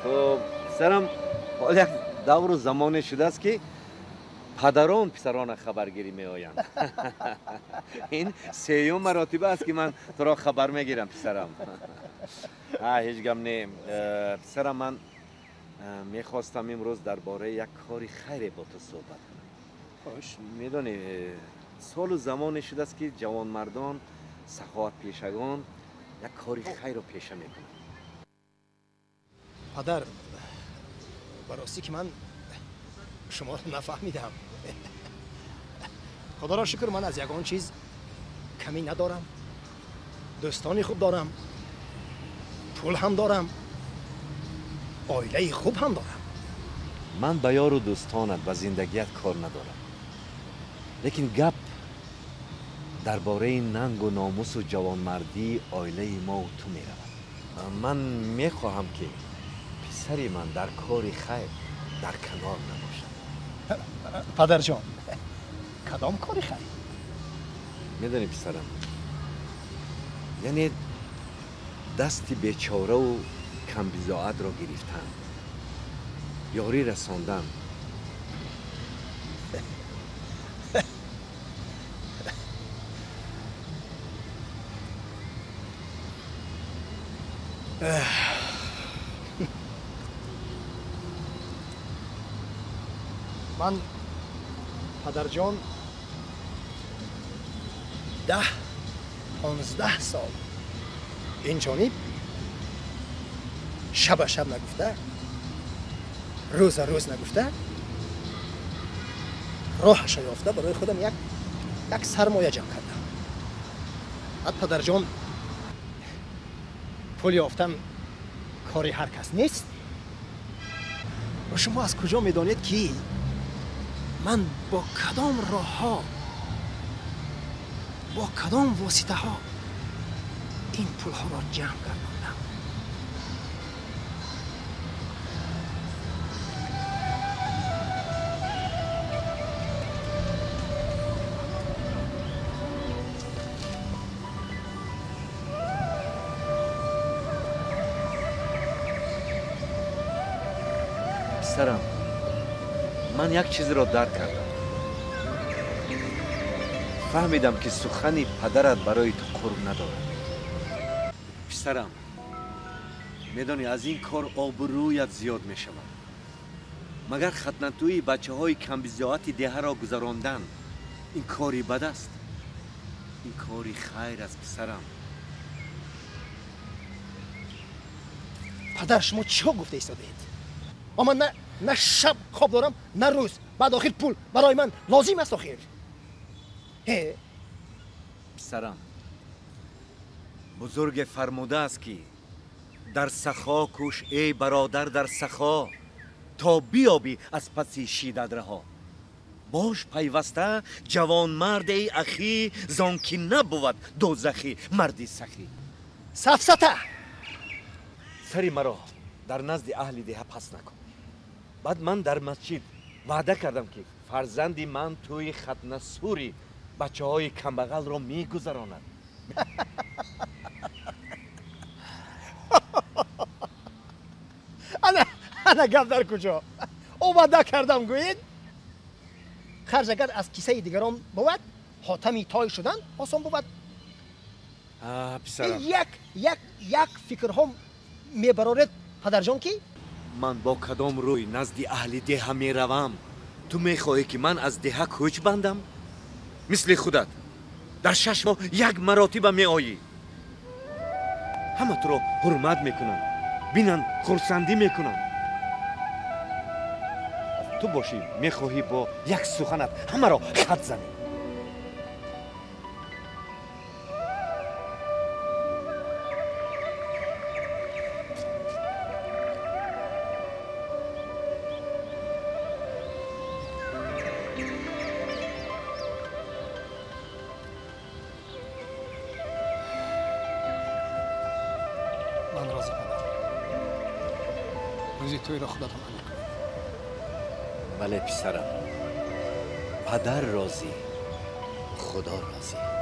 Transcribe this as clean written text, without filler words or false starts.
Хуб, писарам, ҳол як давру замоне шудааст, ки падарон писарона хабаргирӣ меоянд. Ин сеюм маротиба аст, ки ман туро хабар мегирам, писарам. Ҳеҷ гап не, писарам. Ман мехостам имрӯз дар бораи як кори хайре бо ту суҳбат кунам. Медонӣ, солу замоне шудааст, ки ҷавонмардон, саховатпешагон як кори хайрро пеша мекунанд. Падар, ба ростӣ ки ман шуморо нафаҳмидам. Худоро шукр, ман аз ягон чиз камӣ надорам, дӯстони хуб дорам, пул ҳам дорам, оилаи хуб ҳам дорам. Ман ба ёру дӯстонат, ба зиндагият кор надорам, лекин гап дар бораи нангу номусу ҷавонмардии оилаи мову ту меравад. Ман мехоҳам, ки писари ман дар кори хайр дар канор набошад. Падарҷон, кадом кори хайр? Медонӣ, писарам, яъне дасти бечораву камбизоатро гирифтан, ёрӣ расондан. Ман, падарҷон, 10-15 сол ин ҷониб шаба шаб нагуфта, рӯза рӯз нагуфта, роҳаша ёфта, барои худам як сармоя ҷамъ кардам. Баъд, падарҷон, пул ёфтан кори ҳар кас нест. Ва шумо аз куҷо медонед, ки ман бо кадом роҳҳо, бо кадом воситаҳо ин пулҳоро ҷамъ гардондам? Писарам, ман як чизро дарк кардам. Фаҳмидам, ки сухани падарат барои ту қурб надорад. Писарам, медонӣ, аз ин кор обрӯят зиёд мешавад. Магар хатнатӯи бачаҳои камбизоати деҳаро гузарондан ин кори бад аст? Ин кори хайр аст, писарам. Падар, шумо чиҳо гуфта истодаед? Ман на шаб хоб дорам, на рӯз. Баъд охир пул барои ман лозим аст охир. Писарам, бузурге фармудааст, ки дар сахо кӯш, эй бародар, дар сахо, то биёбӣ аз паси шиддат раҳо. Бош пайваста ҷавонмард, эй ахӣ, зон ки набувад дозахӣ марди сахӣ. Сафсата! Сари маро дар назди аҳли деҳа пас накун. Баъд ман дар масҷид ваъда кардам, ки фарзанди ман тӯи хатнасури бачаҳои камбағалро мегузаронад. Ана гап дар куҷо? О, ваъда кардам, гӯед, харҷ агар аз кисаи дигарон бувад, ҳотами той шудан осон бувад. Писарам, як як як фикрҳо мебароред, падарҷон, ки ман бо кадом рӯй назди аҳли деҳа меравам? Ту мехоҳӣ, ки ман аз деҳа кӯч бандам? Мисли худат дар 6 моҳ як маротиба меоӣ. Ҳама туро ҳурмат мекунанд, бинанд, хурсандӣ мекунанд. Ту бошӣ, мехоҳӣ бо як суханат ҳамаро хат занӣ. Ман розӣ, падар. Рӯзи тӯйро худатон аниқ кунед. Бале, писарам, падар розӣ, Худо розӣ.